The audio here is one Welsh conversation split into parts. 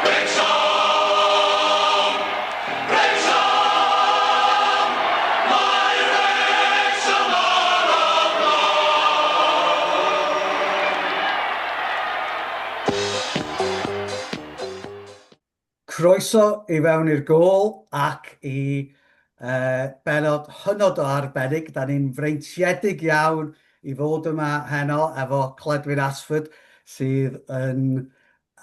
Wrecsam! Wrecsam! Mae Wrecsam ar y blaen! Croeso i fewn i'r gôl ac i uh, benod hynod o arbennig. Da ni'n freintiedig iawn i fod yma heno efo Cledwyn Asford sydd yn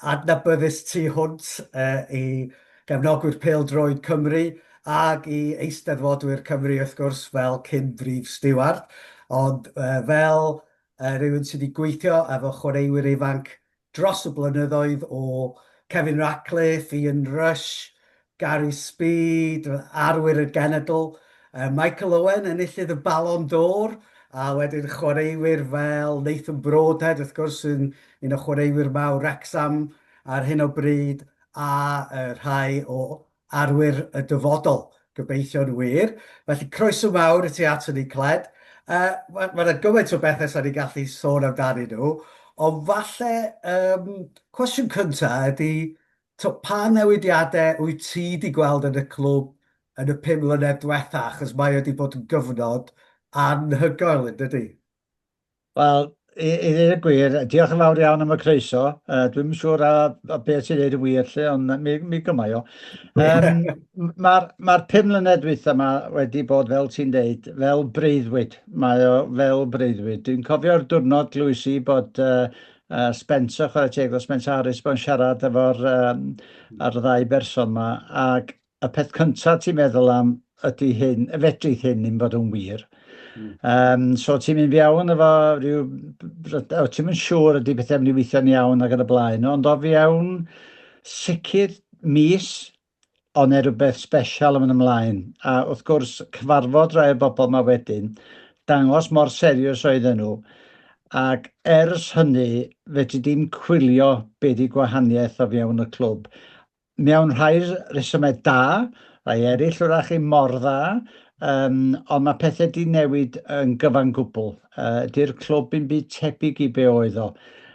adnabyddus tu hwnt uh, i gefnogwyr pêl-droed Cymru ac i eisteddfodwyr Cymru wrth gwrs fel cyn brif stiward, ond uh, fel uh, rhywun sydd wedi gweithio efo chwaraewyr ifanc dros y blynyddoedd o Kevin Ratcliffe, Ian Rush, Gary Speed, arwyr y genedl, Michael Owen, enillydd y Ballon d'Or, a wedyn chwaraewyr fel Nathan Broadhead, wrth gwrs, sy'n un o chwaraewyr mawr Wrecsam ar hyn o bryd, a rhai o arwyr y dyfodol, gobeithio'n wir. Felly croeso mawr i ti ato ni, Cled. Uh, mae ma yna gymaint o bethau sa'n ni'n gallu sôn amdanyn nhw, ond falle um, cwestiwn cyntaf ydy, to, pa newidiadau wyt ti wedi gweld yn y clwb yn y 5 mlynedd diwetha, achos mae wedi bod yn gyfnod anhygoel, yn dydy? Wel, i ddweud y gwir, diolch yn fawr iawn am y croeso. Dwi'm yn siŵr a beth sy'n dweud y wir lle, ond mi gymai o. Um, Mae'r ma 5 mlynedd dwytha yma wedi bod, fel ti'n deud, fel breuddwyd. Mae o fel breuddwyd. Dwi'n cofio'r diwrnod glywys i bod Spencer, chwarae teg o Spencer Harris, bod yn siarad efo'r um, ar y ddau berson yma, ac y peth cyntaf ti'n meddwl am ydy hyn, fedrith hyn ddim bod yn wir. So ti'n mynd fewn efo rhyw... O, ti'n mynd siŵr ydy pethau'n mynd i weithio'n iawn ac yn y blaen, ond o fewn sicr mis, o'n e rhywbeth special yn mynd ymlaen. A wrth gwrs, cyfarfod rai o'r bobl yma wedyn, dangos mor serious oedden nhw, ac ers hynny, fedri di'm cwylio be di gwahaniaeth o fewn y clwb. Mewn rhai rhesymau da, rhai eraill wrach ddim mor dda, ond mae pethau 'di newid yn gyfan gwbl. Ydy'r clwb ddim byd tebyg i be oedd o.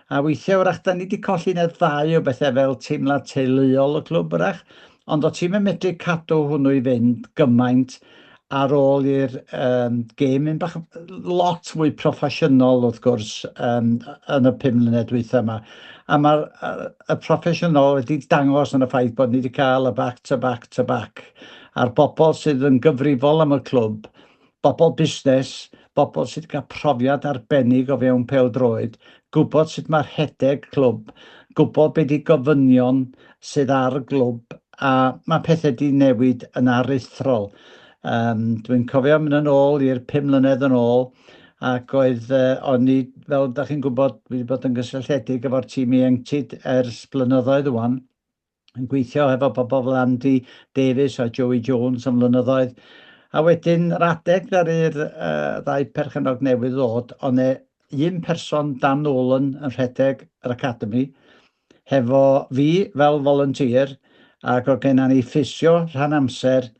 A weithiau wrach da ni 'di colli un neu ddau o bethau fel teimlad teuluol y clwb wrach, ond o ti'm yn medru cadw hwnnw i fynd gymaint ar ôl i'r um, gêm mynd bach lot fwy proffesiynol wrth gwrs um, yn y 5 mlynedd dwytha yma. A mae'r y proffesiynol wedi dangos yn y ffaith bod ni wedi cael y back to back to back. A'r bobl sydd yn gyfrifol am y clwb, bobl busnes, bobl sydd wedi cael profiad arbennig o fewn pêl-droed, gwybod sut mae rhedeg clwb, gwybod be di gofynion sydd ar y glwb, a mae pethau wedi newid yn aruthrol. Dwi'n cofio mynd yn ôl i'r 5 mlynedd yn ôl, ac oedd, o'n i, fel da chi'n gwybod, wedi bod yn gysylltiedig efo'r tîm ieuenctid ers blynyddoedd wan, yn gweithio hefo pobl fel Andy Davies a Joey Jones am flynyddoedd. A wedyn, yr adeg ddaru'r ddau perchennog newydd ddod, o'n e un person, Dan Nolan, yn rhedeg yr academy, hefo fi fel volunteer, ac oedd genna ni ffisio rhan amser,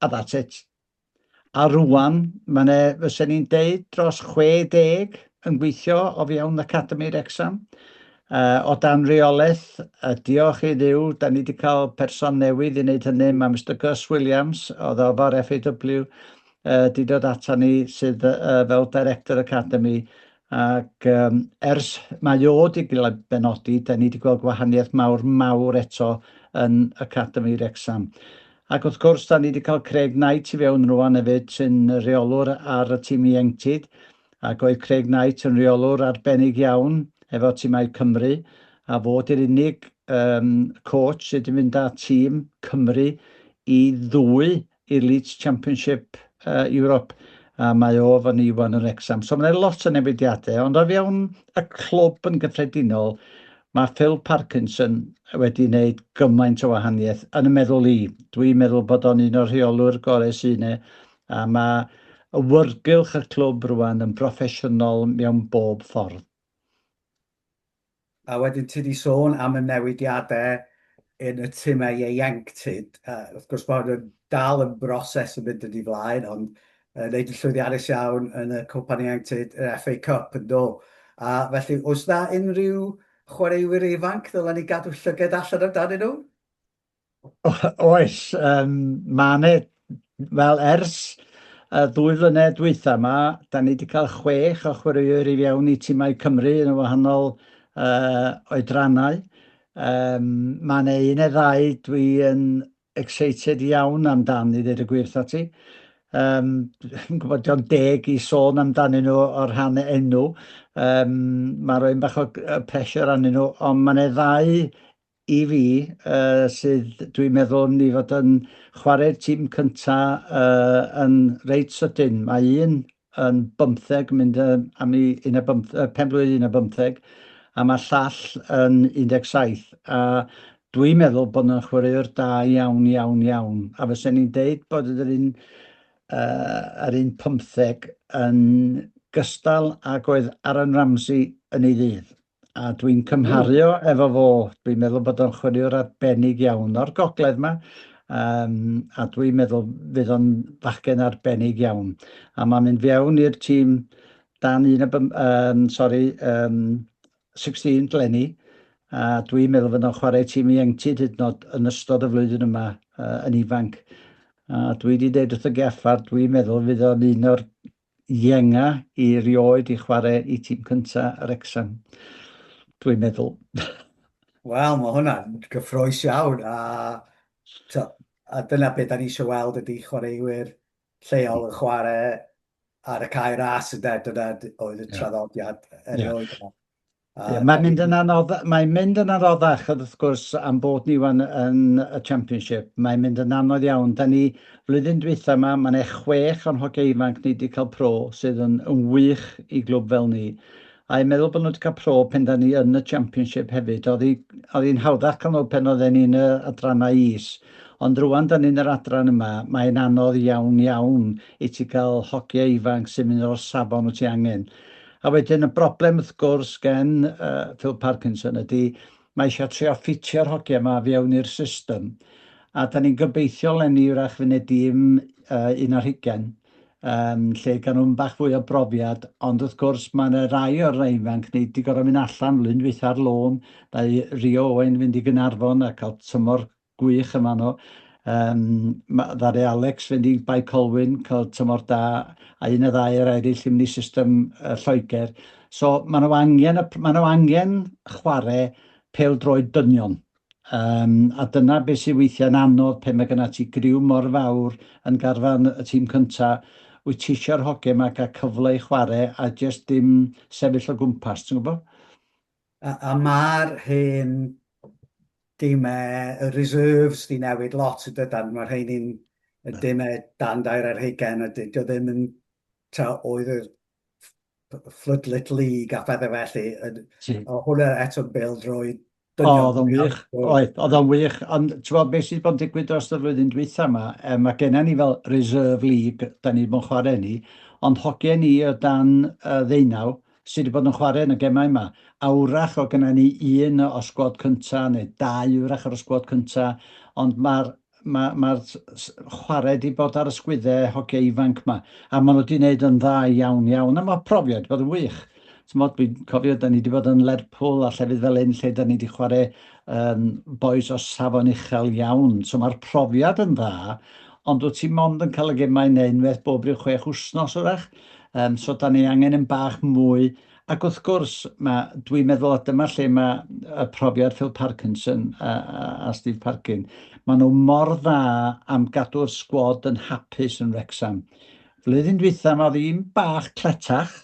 a that's it. A rwan, mae 'ne, fysen ni'n deud, dros 60 yn gweithio o fewn Academy Wrecsam, o dan reolaeth, diolch i Dduw, da ni wedi cael person newydd i wneud hynny, mae Mr Gus Williams, oedd o efo'r FAW, 'di dod ata ni sydd fel Director Academy, ac ers mae o 'di gael ei benodi, da ni 'di gweld gwahaniaeth mawr mawr eto yn Academy Wrecsam. Ac wrth gwrs, da ni 'di cael Craig Knight i fewn rwan hefyd, sy'n rheolwr ar y tîm ieuenctid, ac oedd Craig Knight yn rheolwr arbennig iawn efo tîmau Cymru, a fo 'di'r unig coach sydd 'di mynd â tîm Cymru i ddwy Elite Championship Europe, a mae o efo ni wan yn Wrecsam. So mae 'na lot o newidiadau, ond o fewn y clwb yn gyffredinol, mae Phil Parkinson wedi wneud gymaint o wahaniaeth yn y meddwl i. Dwi'n meddwl bod o'n un o'r rheolwyr gorau sydd 'na, a mae awyrgylch y clwb rwan yn broffesiynol mewn bob ffordd. A wedyn ti 'di sôn am y newidiadau yn y timau ieuenctid. Wrth gwrs mae hwn yn dal yn broses yn mynd yn ei flaen, ond wneud yn llwyddiannus iawn yn y Cwpan Ieuenctid, yr FA Cup yn do. A felly, oes na unrhyw chwaraewyr ifanc ddylen ni gadw llyged allan amdanyn nhw? Oes, um, mae 'ne, wel ers y ddwy flynedd dwytha yma, da ni wedi cael chwech o chwaraewyr i fewn i tîmau Cymru yn y wahanol uh, oedrannau. Um, mae 'ne un neu ddau dwi yn excited iawn amdan i ddweud y gwir wrtha ti. Um, dwi'n gwybod dio'n deg i sôn amdanyn nhw o rhan enw. Um, mae rhoi bach o pressure arnyn nhw, ond mae 'ne ddau i fi uh, sydd dwi'n meddwl yn mynd i fod yn chwarae'r tîm cynta uh, yn reit sydyn. Mae un yn bymtheg, mynd am i un a bymth, uh, pen blwydd 15, a mae llall yn 17. A dwi'n meddwl bod nhw'n chwaraewr da iawn, iawn, iawn. A fysen ni'n deud bod yr un, uh, yr un 15 yn gystal ag oedd Aaron Ramsey yn ei ddydd. A dwi'n cymharu o efo fo. Dwi'n meddwl bod o'n chwaraewr arbennig iawn o'r gogledd 'ma. Um, a dwi'n meddwl fydd o'n fachgen arbennig iawn. A mae'n mynd fewn i'r tîm dan un o um, sorry, um, 16 leni. A dwi'n meddwl fydd o'n chwarae tîm ieuenctid hyd yn oed yn ystod y flwyddyn yma uh, yn ifanc. A dwi wedi dweud wrth y geffar, dwi'n meddwl fydd o'n un o'r ienga i rioed i chwarae i tîm cynta Wrecsam, dwi'n meddwl. Wel, mae hwnna'n gyffrous iawn, a, to, a dyna beth da ni eisiau weld ydy chwaraewyr lleol yn chwarae ar y cae ras ynde, dyna oedd y traddodiad erioed. Yeah. Yeah, mae'n mynd yn anodd, mae'n mynd yn anoddach wrth gwrs am bod ni wan yn y Championship. Mae'n mynd yn anodd iawn. Da ni, flwyddyn dwytha yma, mae'n e chwech o'n hogiau ifanc ni wedi cael pro sydd yn, yn wych i glwb fel ni. A i'n meddwl bod nhw wedi cael pro pen da ni yn y Championship hefyd. Oedd hi'n hawddach cael nhw pen oedden ni'n y adrannau is. Ond rwan da ni'n yr adran yma, mae'n anodd iawn iawn i ti gael hogiau ifanc sy'n mynd o'r safon wyt ti angen. A wedyn y broblem wrth gwrs gen uh, Phil Parkinson ydy mae eisiau trio ffitio'r hogiau yma fewn i'r system. A da ni'n gobeithio lenni wrach fynd y dîm uh, un ar hugen, um, lle gan nhw'n bach fwy o brofiad, ond wrth gwrs mae yna rai o'r rhai ifanc ni wedi gorfod mynd allan flwyddyn dwytha ar lôn, dau Rio Owen fynd i Gynarfon a cael tymor gwych yn fanno. Um, ddaru Alex fynd i Bae Colwyn, cael tymor da, a un o ddau yr eraill i mynd i system uh, Lloegr. So maen nhw angen, maen nhw angen chwarae pêl-droed dynion. Um, a dyna beth sy'n weithiau'n anodd pe mae gyda ti griw mor fawr yn garfan y tîm cynta. Wyt ti eisiau'r hogiau yma cael cyfle i chwarae a jyst dim sefyll o gwmpas, ti'n gwybod? A, a mae'r hen dimau, y reserves di newid lot yn dydan, mae'r rheini'n y dimau dan dair ar hugain a dio ddim yn ta oedd y Floodlit League a phethau felly. O hwnna eto'n bêl-droed dynion. Oedd o'n wych, oedd, oedd o'n wych, ond ti'n gwybod beth sydd wedi bod yn digwydd dros y flwyddyn dwytha yma, e, mae gennym ni fel Reserve League, da ni wedi bod yn chwarae ni, ond hogiau ni o dan uh, ddeunaw, sy 'di bod yn chwarae yn y gemau 'ma. A wrach o' gynna ni un o sgwad cynta neu dau wrach ar y sgwad cynta, ond ma'r ma' ma'r chwarae 'di bod ar y sgwydde hogia ifanc 'ma, a ma' nhw 'di neud yn dda iawn iawn, a ma'r profiad 'di bod yn wych. T'mod, dwi'n cofio 'dan ni 'di bod yn Lerpwl a llefydd fel hyn lle 'dan ni 'di chwarae yym bois o safon uchel iawn, so ma'r profiad yn dda, ond wyt ti mond yn cael y gemau 'na unwaith bob ryw chwech wsnos wrach. Um, so da ni angen yn bach mwy. Ac wrth gwrs, ma, dwi'n meddwl, a dyma lle mae y profiad Phil Parkinson a, a, a Steve Parkin, maen nhw mor dda am gadw'r sgwad yn hapus yn Wrexham. Flwyddyn dwytha, mae oedd bach cletach,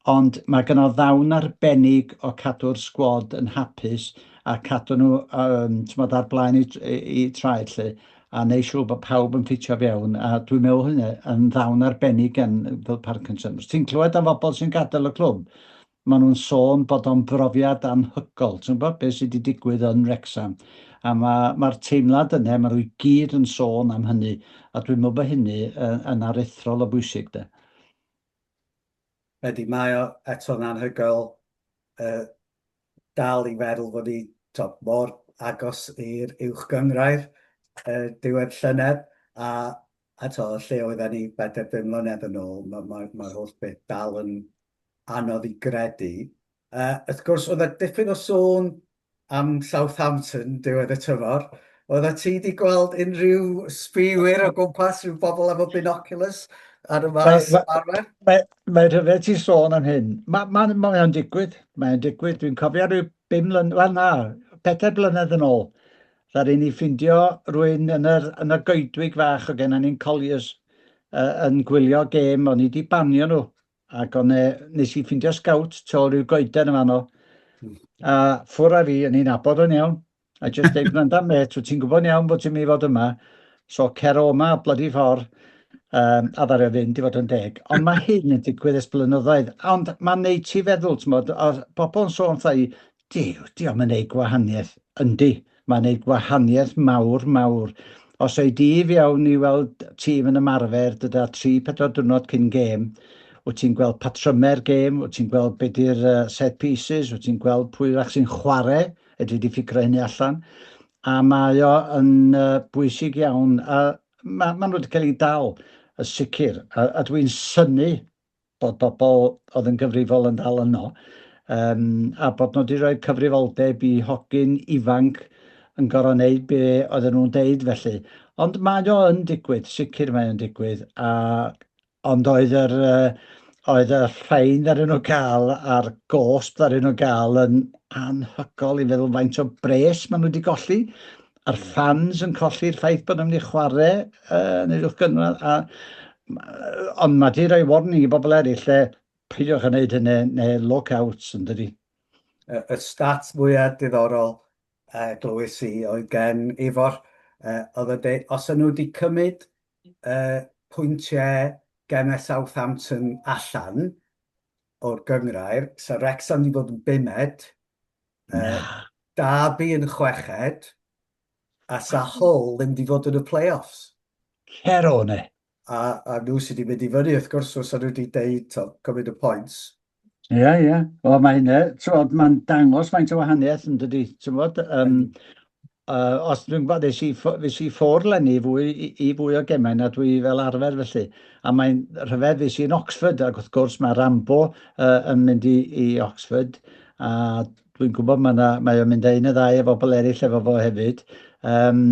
ond mae gynno ddawn arbennig o cadw'r sgwad yn hapus a cadw nhw um, ar blaen i, i, i traed lle a neud siŵr bod pawb yn ffitio fewn, a dwi'n meddwl hynny yn ddawn arbennig gan Phil Parkinson. Os ti'n clywed am bobl sy'n gadael y clwb, maen nhw'n sôn bod o'n brofiad anhygoel, ti'n gwybod beth sydd wedi digwydd yn Wrexham. A mae'r ma teimlad yna, maen nhw i gyd yn sôn am hynny, a dwi'n meddwl bod hynny yn, yn aruthrol o bwysig de. Ydy, mae o eto'n anhygoel uh, dal i feddwl fod ni to, mor agos i'r uwch gynghrair uh, diwedd llynedd, a, a to, lle oedden ni bedair bum mlynedd yn ôl, mae'r ma, ma, ma holl beth dal yn anodd i gredu. Wrth gwrs, oedd 'na dipyn o sôn am Southampton diwedd y tymor. Oeddet ti wedi gweld unrhyw sbïwyr o gwmpas, rhyw bobl efo binoculars ar y maes arfer? Mae, mae rhyfedd ti sôn am hyn. Mae ma, ma, mae o'n digwydd, mae o'n digwydd. Dwi'n cofio rhyw bum mlynedd, wel na, pedair blynedd yn ôl, ddaru ni ffindio rwy'n yn, yr, yn y goedwig fach o genna ni'n Colliers uh, yn gwylio gêm, o'n i wedi banio nhw Ac o'n e, nes i ffindio scout tu ôl rhyw goeden yn fanno. A ffwr â fi, o'n i'n nabod o'n iawn. A just deud, gwranda mêt, wyt ti'n gwybod yn iawn bod ti'n mynd i fod yma, so cer o yma, bloody ffordd. Um, a ddaru o fynd i fod yn deg. Ond mae hyn yn digwydd ers blynyddoedd. Ond mae'n neud ti feddwl, ti'n bod, o bobl yn sôn wrtha i, Duw, dio'm yn neud gwahaniaeth. Yndi, mae'n neud gwahaniaeth mawr, mawr. Os ei di i fewn i weld tîm yn ymarfer dyda 3-4 diwrnod cyn gêm, wyt ti'n gweld patrymau'r gêm, wyt ti'n gweld be di'r uh, set pieces, wyt ti'n gweld pwy fach sy'n chwarae, edrych di ffigur hynny allan. A mae o yn uh, bwysig iawn, a ma, ma nhw wedi cael ei dal, y sicr, a, a dwi'n synnu bod bobl oedd yn gyfrifol yn dal yno, um, a bod nhw wedi rhoi cyfrifoldeb i hogyn ifanc yn gorfod wneud be oedden nhw'n deud felly. Ond mae o yn digwydd, sicr mae o'n digwydd, a, ond oedd yr, uh, oedd y ffain ddaru nhw gael a'r gosb ddaru nhw gael yn anhygol i feddwl faint o bres maen nhw wedi golli, a'r ffans yn colli'r ffaith bod nhw'n mynd i chwarae uh, yn yr uwch gynradd. A, ond mae di rhoi warning i bobl eraill lle peidiwch â wneud hynny neu look out yn dydi. Y, y stat mwyaf diddorol uh, glywys i oedd gen Ifor, uh, oedd yn dweud, os ydyn nhw wedi cymryd uh, pwyntiau gemau Southampton allan o'r gyngrair, sa Wrexham wedi bod yn bumed, uh, Derby yn chweched, a sa Hull ddim wedi fod yn y play-offs. Cer o ne. A, a nhw sydd wedi mynd i fyny, wrth gwrs, os nhw wedi deud, to, cymryd y points. Ie, yeah, ie. Yeah. Wel, mae hynny, ti'n mae'n dangos faint o wahaniaeth yn dydy, ti'n gwybod? Um, uh, os dwi'n gwybod, nes i, fes i ffwrdd lenni i fwy, i, i fwy o gemau na dwi fel arfer felly. A mae'n rhyfedd, fes i yn Oxford, ac wrth gwrs mae Rambo uh, yn mynd i, i Oxford, a dwi'n gwybod mae, na, mae o'n mynd â un neu ddau o bobl eraill efo fo hefyd. Um,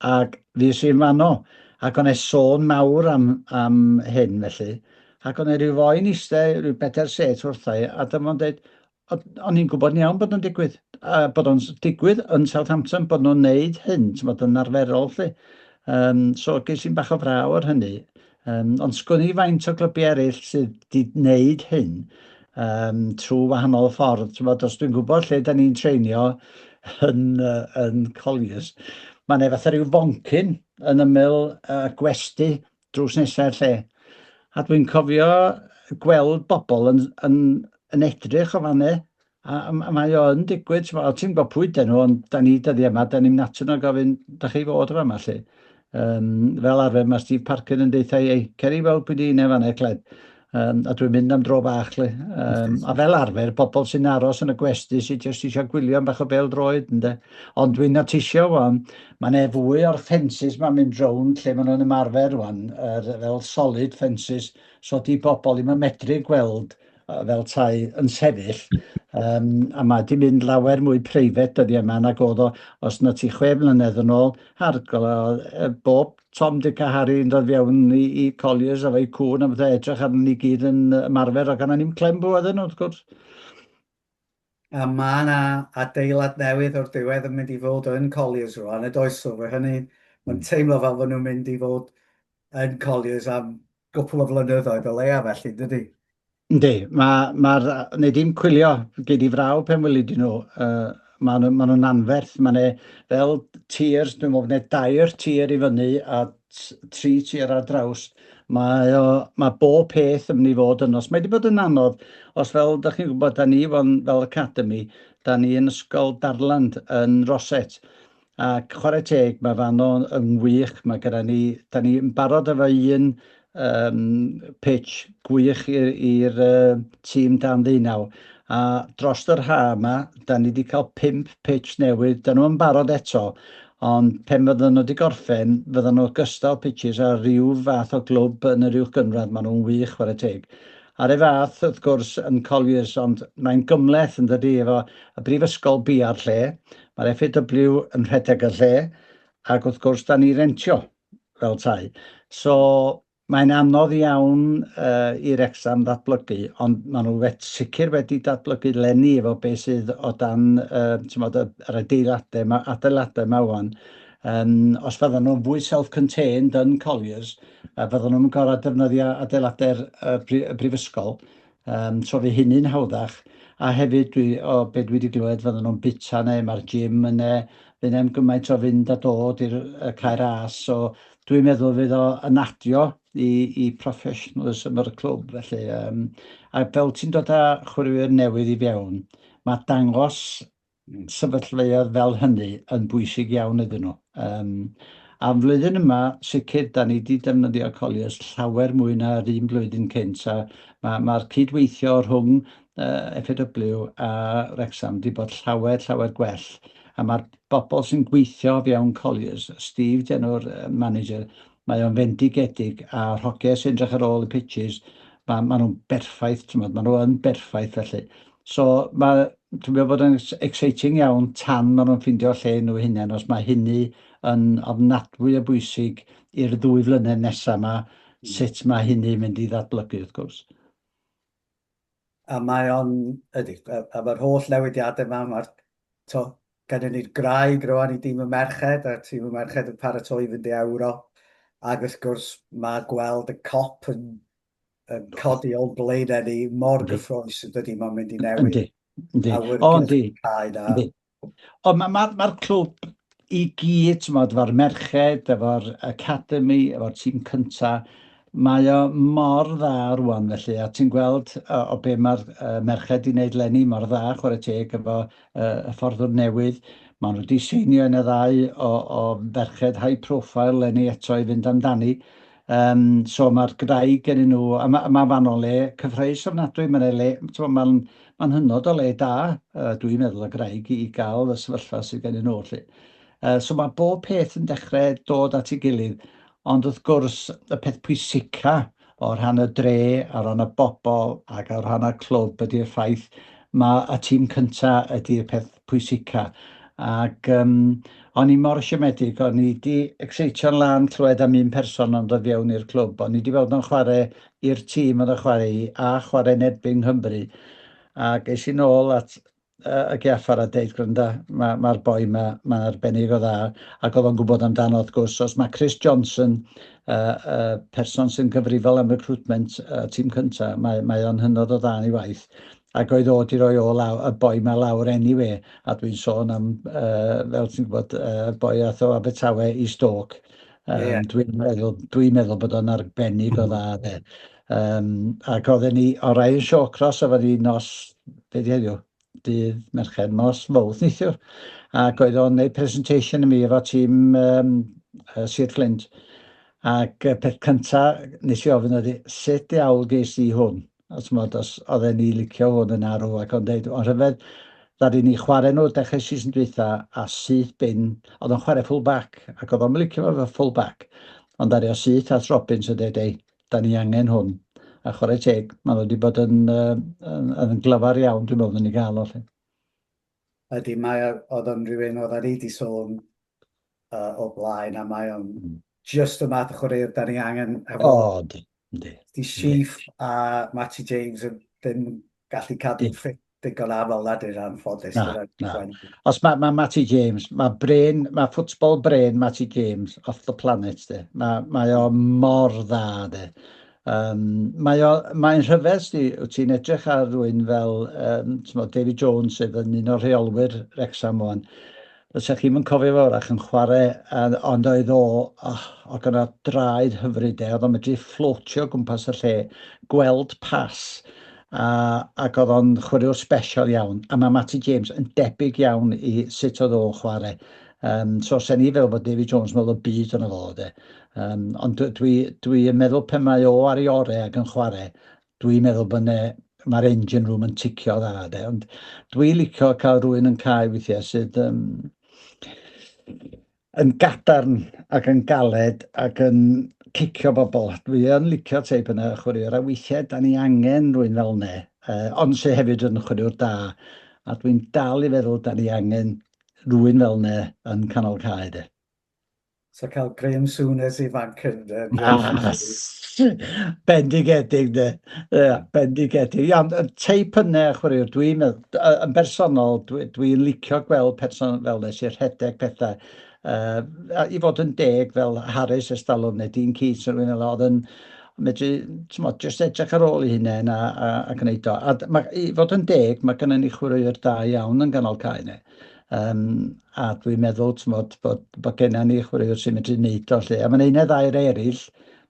ac fues i'n fanno, ac o'n e sôn mawr am, am hyn felly. Ac o'n e rhyw foi'n eistedd, rhyw bedair set wrtha i, a dyma o'n dweud, o'n i'n gwybod yn iawn bod nhw'n digwydd, a bod o'n digwydd yn Southampton, bod nhw'n neud hyn, ti'n bod yn arferol lle. Um, so ges i'n bach o fraw ar hynny. Um, ond sgwn i faint o glybiau eraill sydd wedi gwneud hyn um, trwy wahanol ffordd. T'mod, os dwi'n gwybod lle da ni'n treinio yn, uh, yn Colliers, mae yna fatha rhyw foncyn yn ymyl uh, gwesty drws nesau'r lle. A dwi'n cofio gweld bobl yn, yn, yn edrych o fanne A, a mae o yn digwydd, ti'n gwbod, ti'n gwybod pwy dyn nhw, ond da ni dyddiau yma, da ni'n atyn nhw gofyn, da chi fod yma yma, lle. Um, fel arfer, mae Steve Parker yn deutha i, ei, cer i weld pwy di un fanna, Cled. Um, a dwi'n mynd am dro bach, lle. Um, a fel arfer, pobl sy'n aros yn y gwesty sy'n jyst eisiau gwylio am bach o bêl droed, ynde. Ond dwi'n notisio wan, mae yna fwy o'r fences ma'n mynd rownd lle maen nhw'n ymarfer wan, er, fel solid fences, so di bobl ddim yn medru gweld fel tai yn sefyll, um, a mae di mynd lawer mwy preifat dyddiau yma nag oedd o os na ti chwe mlynedd yn ôl, hargol, bob Tom, Dick a Harry yn dod fewn i, i Colliers efo'i cŵn a bethau edrych arnon ni gyd yn ymarfer ac yna ni'n clem bw oedden nhw, wrth gwrs. A mae yna adeilad newydd o'r diwedd yn mynd i fod yn Colliers rwan, y does so fe hynny, mae'n hmm. teimlo fel fod nhw'n mynd i fod yn Colliers am gwpl o flynyddoedd o leia felly, dydy? Yndi, mae'r, ma, ma, nei di'm cwylio, gei di fraw pen weli di nhw, uh, maen nhw, ma nhw'n anferth, maen nhw fel tiers, dwi'n meddwl bod dair tier i fyny a tri tier ar draws. Mae, o, mae bob peth yn mynd i fod yno. Mae wedi bod yn anodd, os fel da chi'n gwybod, da ni fel, fel academy, da ni yn ysgol Darland yn Roset. Ac chwarae teg, mae fanno yn wych, mae gyda ni, da ni yn barod efo un um, pitch gwych i'r uh, tîm dan ddeunaw. A dros yr ha yma, da ni wedi cael pump pitch newydd, da nhw'n barod eto, ond pen fydden nhw wedi gorffen, fydden nhw gystal pitches ar ryw fath o glwb yn yr uwch gynradd, maen nhw'n wych, chwarae teg. A'r un fath, wrth gwrs, yn Colliers, ond mae'n gymhleth yn dydy, efo y brifysgol bia'r lle, mae'r FAW yn rhedeg y lle, ac wrth gwrs, da ni rentio fel tai. So, Mae'n anodd iawn uh, i Wrecsam ddatblygu, ond maen nhw wet, sicr wedi datblygu lenni efo beth sydd o dan uh, tymod, yr adeiladau, ma, adeiladau yma wan. Um, os fyddan nhw'n fwy self-contained yn Colliers, fyddan nhw'n gorfod defnyddio adeiladau'r uh, brifysgol, so fydd hynny'n hawddach. A hefyd, dwi, o be dwi wedi glywed, fyddan nhw'n bita neu mae'r gym yna, fydd na'm gymaint o fynd a dod i'r Cae Ras, so dwi'n meddwl fydd o yn adio i, i professionalism yr clwb, felly. A fel ti'n dod â chwaraewyr newydd i fewn, mae dangos sefyllfaoedd fel hynny yn bwysig iawn iddyn nhw. A'r flwyddyn yma, sicr, da ni wedi defnyddio Colliers llawer mwy na'r un blwyddyn cynt, a mae'r ma cydweithio rhwng FAW a Wrexham wedi bod llawer, llawer gwell. A mae'r bobl sy'n gweithio fewn Colliers, Steve, di enw'r manager, mae o'n fendigedig, a'r hogiau sy'n edrych ar ôl y pitches, mae ma nhw'n berffaith, ti'n ma nhw yn berffaith felly. So mae, dwi'n meddwl bod yn exciting iawn tan maen nhw'n ffindio lle nhw hunain, os mae hynny yn ofnadwy o bwysig i'r 2 flynedd nesaf yma, sut mae hynny'n mynd i ddatblygu, wrth gwrs. A mae o'n, ydy, a mae'r holl newidiadau yma, mae'r, to, gennym ni'r graig rwan i dîm y merched, a'r tîm y merched yn paratoi i fynd i Ewro. Ac wrth gwrs, mae gweld y Kop yn, yn codi o'n blaenau ni mor gyffrous yn dydy, mae'n mynd i newid. Yndi, yndi. O, yndi. Yndi. Ond mae'r ma, ma clwb i gyd, t'mod, efo'r merched, efo'r academy, efo'r tîm cynta, mae o mor dda rwan felly, a ti'n gweld o be mae'r merched 'di wneud leni mor dda, chwarae teg, efo y fforddwr newydd. Maen nhw wedi seinio un neu ddau o ferched high profile leni eto i fynd amdani. So mae'r graig gennyn nhw, a mae ma fan o le cyffrous ofnadwy, mae'n le, mae'n ma hynod o le da, dwi'n meddwl, y graig i gael y sefyllfa sydd gennyn nhw. Lly. So mae bob peth yn dechrau dod at ei gilydd, ond wrth gwrs y peth pwysica o rhan y dre, o ran y bobl ac o rhan y clwb ydy'r ffaith mae y tîm cynta ydy'r peth pwysica. Ac o'n i mor siomedig, o'n i 'di excitio'n lân clywed am un person ond dod fewn i'r clwb. O'n i 'di weld o'n chwarae i'r tîm oedd yn chwarae i a chwarae yn erbyn Nghymru. Ac es i nôl at y gaffer a deud, "Gwranda, mae'r ma boi yma, mae'n arbennig o dda," ac oedd o'n gwybod amdano wrth gwrs. Os mae Chris Johnson, person sy'n gyfrifol am recruitment tîm cynta, mae, mae o'n hynod o dda yn ei waith. Ac oedd o 'di roi o law, y boi 'ma lawr anyway, a dwi'n sôn am, fel ti'n gwybod, boi ath o Abertawe i Stoke. Dwi'n meddwl, dwi meddwl bod o'n arbennig o dda, de. Ac oedden ni, o Ryan Shawcross efo ni nos, be di heddiw? Dydd Mercher, nos Fawrth neithiwr. Ac oedd o'n gwneud presentation i mi efo tîm Sir Flint. Ac y peth cynta nes i ofyn oedd, "Sut diawl ges i hwn?" A t'mod, os oedden ni licio hwn yn arw ac o'n deud, o'n rhyfedd, ddaru ni chwarae nhw dechrau season dwytha a syth bin, oedd o'n chwarae full back, ac oedd o'n licio fo fel full back, ond ddaru o syth at Robbins a deud, "Ei, da ni angen hwn." A chwarae teg, maen nhw wedi bod yn, yn, yn glyfar iawn, dwi'n meddwl, yn ei gael o. Lle. Ydy, mae oedd o'n rhywun oedd ar i sôn o blaen, a mae o'n just y math o chwaraewr da ni angen. Efo, o, di. Yndi. Di Sheaf a Matty James yn ddim gallu cadw ffit digon aml na dyn anffodus. Na, na. Os mae ma Matty James, mae brain, mae football brain Matty James off the planet, de. Mae, mae o mor dda, de. Mae o, mae'n rhyfedd, sti, wyt ti'n edrych ar rywun fel t'mod, David Jones sydd yn un o'r rheolwyr Wrexham wan. Fysa chi'm yn cofio fo wrach yn chwarae, ond oedd o, oh, oedd gynno draed hyfryd e, oedd o'n medru fflotio o gwmpas y lle, gweld pas, a, ac oedd o'n chwaraewr special iawn. A mae Matty James yn debyg iawn i sut oedd o'n chwarae. So, sen i fel bod David Jones yn meddwl y byd ono fo, de. Ond dwi, dwi yn meddwl pan mae o ar ei orau ac yn chwarae, dwi'n meddwl bod ne, mae'r engine room yn ticio dda, de. Ond dwi licio cael rhywun yn cae weithiau sydd yn gadarn ac yn galed ac yn cicio bobl. Dwi yn licio teip yna o chwaraewr, a weithiau da ni angen rhywun fel 'ne, uh, ond sydd hefyd yn chwaraewr da. A dwi'n dal i feddwl da ni angen rhywun fel 'ne yn canol cae de. So cael Graham Souness ifanc yn... yn ah, bendigedig de. Yeah, bendigedig. Iawn, y teip yna chwaraewr, dwi'n meddwl, yn bersonol, dwi'n dwi licio gweld person fel nes i'r rhedeg pethau. Uh, I fod yn deg fel Harris Estalwm neu Dean Keats neu rhywun fel oedd yn medru, t'mod, jyst edrych ar ôl ei hunain a, a, a gwneud o. A ma, i fod yn deg, mae gennym ni chwaraewyr da iawn yn ganol cae ne. Um, a dwi'n meddwl, t'mod, bod, bod gennym ni chwaraewyr sy'n medru wneud o lle. A mae'n un neu ddau eraill,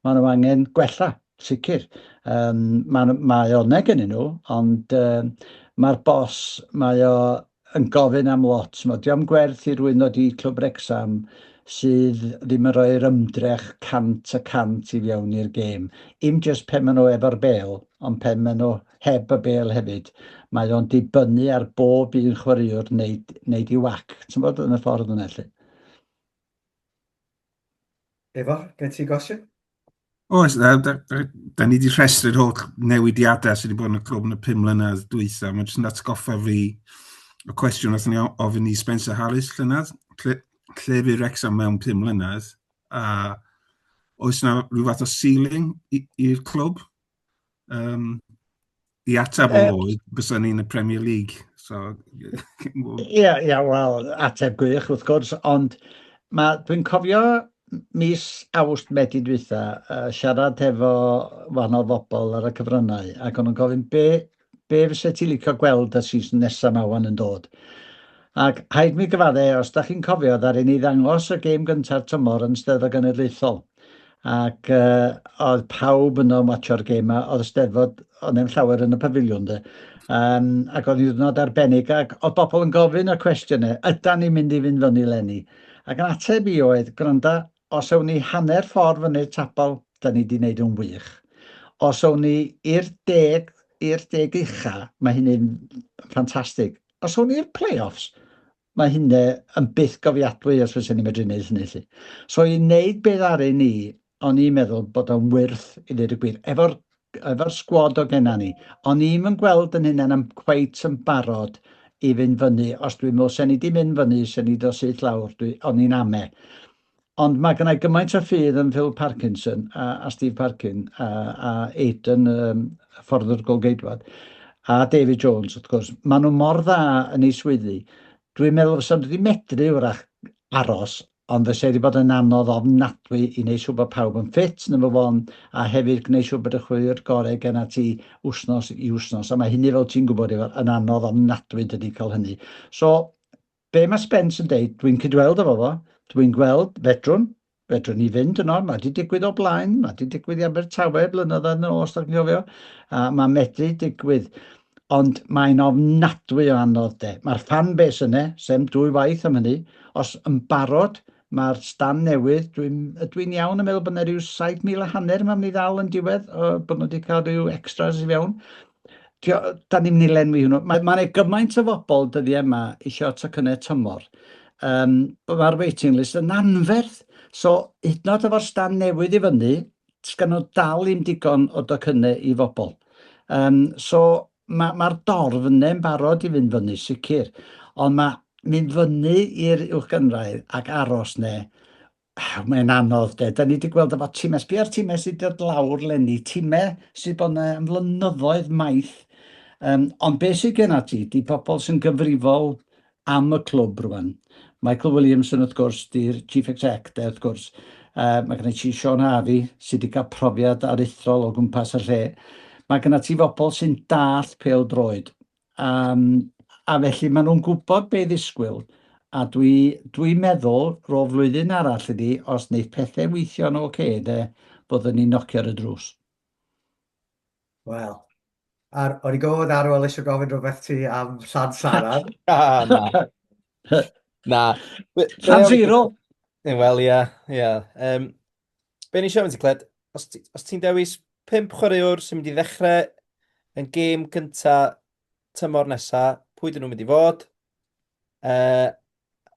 maen nhw angen gwella, sicr. Um, mae, mae o gennyn nhw, ond um, mae'r bos, mae o yn gofyn am lot. Mae dio'm gwerth i rywun ddod i Clwb Wrecsam sydd ddim yn rhoi'r ymdrech 100% i fewn i'r gêm. Im jyst pen maen nhw efo'r bêl, ond pen maen nhw heb y bêl hefyd. Mae o'n dibynnu ar bob un chwaraewr wneud, wneud i wac. Ti'n bod yn y ffordd yna, lle. Ifor, gen ti gwestiwn? Oes, da, da, da, da ni wedi rhestru'r holl newidiadau sydd wedi bod yn y clwb yn y 5 mlynedd dwytha. Mae'n jyst yn atgoffa fi y cwestiwn nath ni ofyn i Spencer Harris llynedd, lle, lle fydd Wrexham mewn 5 mlynedd, a oes yna rhyw fath o ceiling i'r clwb? Um, I ateb o oedd, bysa ni'n y Premier League. So, Ie, ie, wel, ateb gwych wrth gwrs, ond dwi'n cofio mis Awst Medi dwytha, uh, siarad efo wahanol bobl ar y cyfryngau, ac o'n nhw'n gofyn be, be fysa ti licio gweld y season nesaf ma wan yn dod. Ac haid mi gyfadde, os da chi'n cofio, ddaru ni ddangos y gêm gynta'r tymor yn Steddfod Genedlaethol. Ac uh, oedd pawb yno yn watcho'r gêm a oedd y Steddfod, oedd neb llawer yn y pafiliwn de. Um, ac oedd hi'n ddiwrnod arbennig ac oedd bobl yn gofyn y cwestiynau, ydan ni'n mynd i fynd fyny leni? Ac yn ateb i oedd, gwranda, os awn ni hanner ffordd fyny'r tabl, da ni wedi wneud yn wych. Os awn ni i'r deg, i'r deg ucha, mae hynny'n ffantastig. Os awn ni i'r play-offs, mae hynny yn byth gofiadwy os fysen ni'n medru wneud hynny 'lly. So i wneud be ddaru ni, o'n i'n meddwl bod o'n wyrth i ddweud y gwir. Efo'r efo'r sgwad o genna ni, o'n i'm yn gweld yn hunain am cweit yn barod i fynd fyny. Os dwi'n meddwl, sen ni di mynd fyny, sen ni dod syth lawr, dwi, o'n i'n ame. Ond mae gennau gymaint o ffydd yn Phil Parkinson a, a Steve Parkin a, a Aidan, um, ffordd golgeidwad, a David Jones, wrth gwrs. Maen nhw mor dda yn eu swyddi. Dwi'n meddwl fysa nhw wedi medru wrach aros, ond fysa wedi bod yn anodd ofnadwy i wneud siŵr bod pawb yn ffit, number one, a hefyd gwneud siŵr bod y chwaraewr gorau gen ti wsnos i wsnos. A mae hynny, fel ti'n gwybod, Ifor, yn anodd ofnadwy dydy cael hynny. So, Be mae Spence yn deud, dwi'n cydweld efo fo, dwi'n gweld, fedrwn, fedrwn ni fynd yno, mae wedi digwydd o blaen, mae wedi digwydd i Abertawe blynyddoedd yn ôl, os da chi'n cofio, a mae medru digwydd, ond mae'n ofnadwy o anodd de. Mae'r fan base yna, sem dwy waith am hynny, os yn barod, mae'r stand newydd, dwi'n dwi iawn yn meddwl bod yna rhyw 7,000 a hanner yma mynd i ddal yn diwedd, o, bod nhw wedi cael rhyw extras i fewn. Tio, da ni'n mynd i lenwi hwnnw. Mae ma 'na gymaint o bobl dyddiau yma isio tocynnau tymor. Um, Mae'r waiting list yn anferth. So, hyd yn oed efo'r stand newydd i fyny, sgan nhw dal i'm digon o docynnau i bobl. Um, so, mae'r ma dorf yna yn barod i fynd fyny, sicr. Ond mae mynd fyny i'r uwchgynrair ac aros ne, Mae'n anodd de. Da ni wedi gweld efo timau, sbia ar timau sydd wedi dod lawr leni, timau sydd bod yna am flynyddoedd maith. Um, ond beth sydd gen ti, di pobl sy'n gyfrifol am y clwb rwan. Michael Williamson wrth gwrs, di'r chief exec de wrth gwrs. Uh, mae gen ti Sean Harvey sydd wedi cael profiad aruthrol o gwmpas y lle. Mae gen ti bobl sy'n dallt pêl droed. Um, a felly maen nhw'n gwybod be ddisgwyl, a dwi, dwi'n meddwl, ro flwyddyn arall iddi, os wneith pethau weithio'n oce, okay, de, byddwn ni'n nocio ar y drws. Wel, ar, o'n i'n gwybod Arwel eisiau gofyn rhywbeth ti am Llansaran. ah, na. na. Llanzero! Wel, ie, ie. Um, be ni eisiau mynd i Cled, os, ti, os ti'n dewis pump chwaraewr sy'n mynd i ddechrau yn gêm gynta tymor nesa, pwy dyn nhw'n mynd i fod? Uh,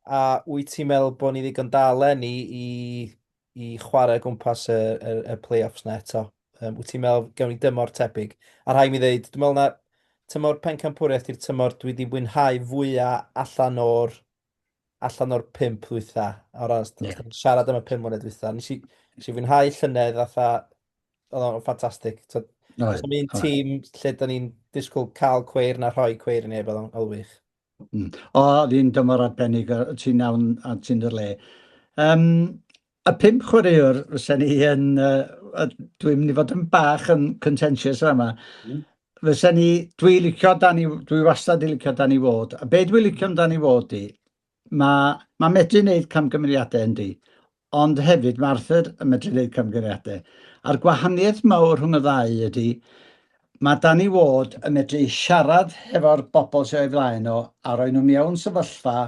a wyt ti'n meddwl bod ni ddigon da leni i, i chwarae o gwmpas y, y, y play-offs na eto? Wyt ti'n meddwl gawn ni dymor tebyg? A rhaid mi ddeud, dwi'n meddwl na tymor pencampwriaeth i'r tymor dwi wedi mwynhau fwyaf allan o'r allan o'r pump ddwytha. O ran, os yeah. siarad am y pum mlynedd dwytha. Nes i, nes i fwynhau llynedd fatha, oedd o'n ffantastig. So, no, un tîm lle da ni'n disgwyl cael cweir na rhoi cweir i neb, oedd o'n wych. O, oedd hi'n dymor arbennig, ti'n iawn a ti'n dy le. Um, y pump chwaraewr fysa ni yn... Uh, dwi'n mynd i fod yn bach yn contentious yma. Fysa ni... Dwi licio Danny... Dwi wastad i licio Danny Ward. A be dwi licio am Danny Ward di, mae ma medru wneud camgymeriadau yndi, ond hefyd mae Arthur yn medru wneud camgymeriadau. A'r gwahaniaeth mawr rhwng y ddau ydy, mae Danny Ward yn medru siarad hefo'r bobl sydd o'i flaen o a rhoi nhw mewn sefyllfa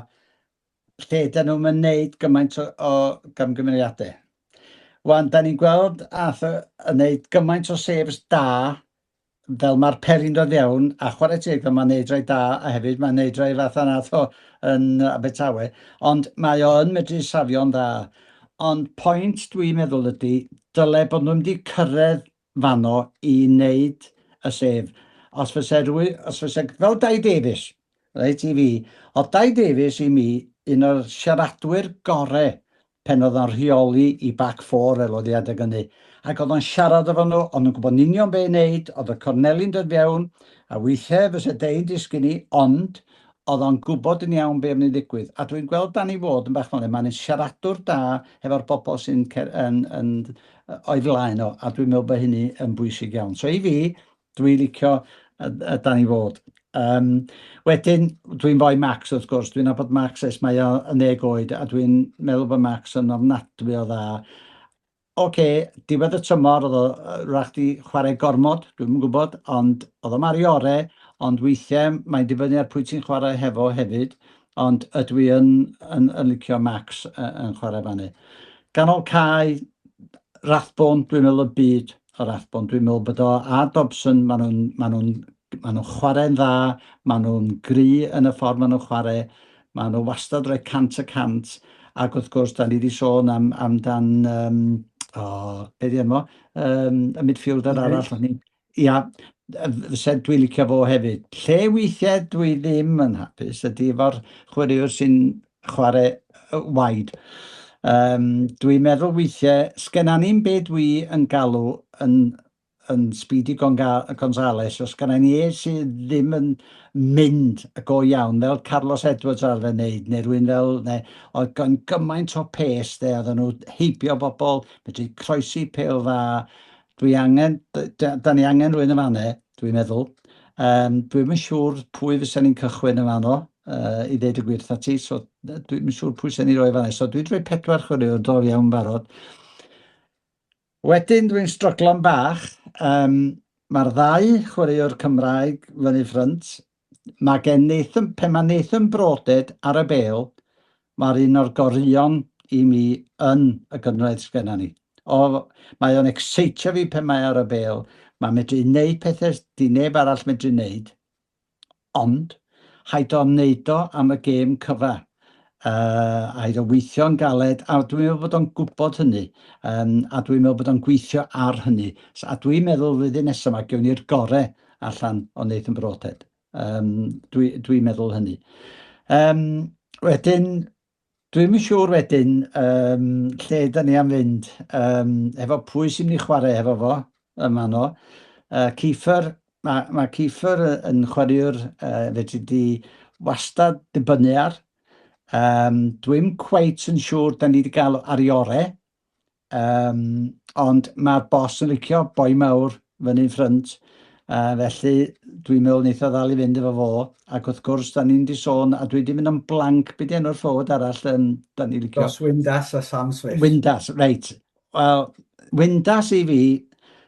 lle dyn nhw'm yn neud gymaint o, o gamgymeriadau. Wan, da ni'n gweld Arthur yn neud gymaint o saves da fel mae'r peli'n dod fewn, a chwarae teg fel mae'n neud rai da, a hefyd mae'n neud rai fatha nath o yn Abertawe, ond mae o yn medru safio'n dda. Ond pwynt dwi'n meddwl ydy, dyle bod nhw'n mynd i cyrraedd fanno i wneud y sef. Os fyse rwy, os fyse, fel Dai Davies, reit, i fi, oedd Dai Davies i mi un o'r siaradwyr gore pen oedd o'n rheoli i back four fel oedd hi adeg hynny. Ac oedd o'n siarad efo nhw, o'n nhw'n gwybod yn union be i wneud, oedd y corneli'n dod fewn, a weithiau fyse Dei'n disgyn i, ond oedd o'n gwybod yn iawn be oedd yn ddigwydd. A dwi'n gweld Danny Ward yn bach fel hyn, mae'n siaradwr da hefo'r bobl sy'n yn, yn, o'i flaen o, a dwi'n meddwl bod hynny yn bwysig iawn. So i fi, Dwi'n licio y Danny Ward. Um, wedyn, dwi'n foi Max wrth gwrs, dwi'n nabod Max ers mae o yn ddeg oed, a dwi'n meddwl bod Max yn ofnadwy o dda. Oce, okay, diwedd y tymor, oedd o rach di chwarae gormod, dwi'n yn gwybod, ond oedd o ar ei ore, ond weithiau mae'n dibynnu ar pwy ti'n chwarae hefo hefyd, ond ydw i yn, yn, yn licio Max yn chwarae fannu. Ganol cae, Rathbone, dwi'n meddwl y byd o Rathbone. Dwi'n meddwl bod o a Dobson, maen nhw'n ma nhw, ma nhw chwarae'n dda, maen nhw'n gry yn y ffordd maen nhw'n chwarae, maen nhw wastad rhoi 100%, ac wrth gwrs, da ni wedi sôn am, amdan, um, oh, be di enw, um, y midfielder arall, ni, ia, fysa dwi'n licio fo hefyd. Lle weithiau dwi ddim yn hapus ydy efo'r chwaraewr sy'n chwarae wide. Um, dwi'n meddwl weithiau, sgenna ni'n be dwi yn galw yn, yn Speedy Gonzales, os genna ni e sydd ddim yn mynd y go iawn, fel Carlos Edwards arfer wneud, neu rhywun fel, neu, oedd gan gymaint o pace, de, oedden nhw heibio bobl, medru croesi pêl dda. Dwi angen, da, da ni angen rhywun yn fanne, dwi'n meddwl. Um, dwi'm yn siŵr pwy fysa ni'n cychwyn yn fanno, uh, i ddeud y gwir wrtha ti, so dwi'm yn siŵr pwy sy'n ni roi fanno. So dwi'n rhoi pedwar chwaraewr do iawn barod. Wedyn dwi'n stryglo'n bach. Um, Mae'r ddau chwaraewr Cymraeg fyny ffrynt. Mae gen Nathan, pe mae Nathan Broadhead ar y bêl, mae'r un o'r goreuon i mi yn y gynghrair sgenna ni. O, mae o'n exeitio fi pan mae ar y bêl. Mae'n medru wneud pethau di neb arall medru wneud. Ond, haid o wneud o am y gêm cyfa. Uh, haid o weithio'n galed, a dwi'n meddwl bod o'n gwybod hynny, um, a dwi'n meddwl bod o'n gweithio ar hynny. So, a dwi'n meddwl flwyddyn nesaf yma, gewn ni'r gore allan o Nathan Broadhead. Um, dwi'n dwi meddwl hynny. Um, wedyn, Dwi'm yn siŵr wedyn um, lle da ni am fynd. Um, efo pwy sy'n mynd i chwarae efo fo yn fanno. Kiefer, mae, mae Kiefer yn chwaraewr uh, fedri di wastad dibynnu ar. Um, dwi'm cweit yn siŵr da ni wedi gael ar ei orau. Um, ond mae'r bos yn licio boi mawr fyny'n ffrynt, felly dwi'n meddwl wneith o ddal i fynd efo fo. Ac wrth gwrs, da ni'n di sôn, a dwi di mynd yn blank, be di enw'r forward arall um, da ni'n licio? Ross Windass a Sam Swift. Windass, reit. Wel, Windass i fi,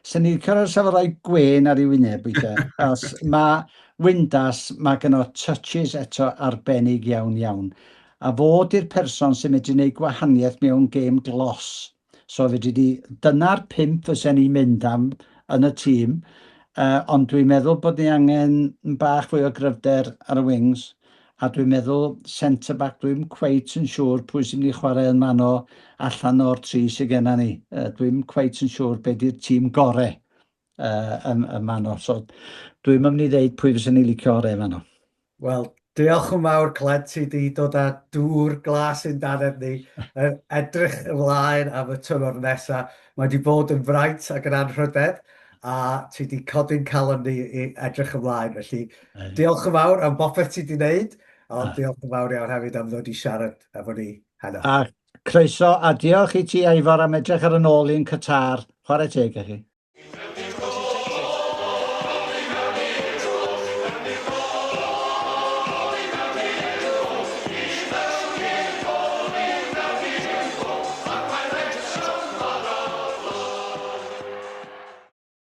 sy'n ni'n licio rhoi sef rhoi gwên ar ei wyneb weithiau. Os mae Windass, mae gynno touches eto arbennig iawn iawn. A fo 'di'r person sy'n medru neud gwahaniaeth mewn gêm glos. So fedri di... Dyna'r pump fysen i'n mynd am yn y tîm. Uh, ond dwi'n meddwl bod ni angen bach fwy o gryfder ar y wings. A dwi'n meddwl centre back, dwi'm cweit yn siŵr pwy sy'n mynd i chwarae yn fanno allan o'r tri sydd genna ni. Dwi'm cweit yn siŵr be di'r tîm gore yn, yn fanno. So dwi'm yn mynd i ddeud pwy fyswn i'n licio orau yn fanno. Wel, diolch yn fawr, Cled, ti 'di dod â dŵr glas i'n dannedd ni, yn edrych ymlaen am y tymor nesa. Mae 'di bod yn fraint ac yn anrhydedd, a ti 'di codi'n calon ni i edrych ymlaen. Felly, diolch yn fawr am bopeth ti 'di wneud, ond diolch yn fawr iawn hefyd am ddod i siarad efo ni heno. A croeso, a diolch i ti, Ifor, am edrych ar yn ôl i'n Qatar. Chwarae teg i chi.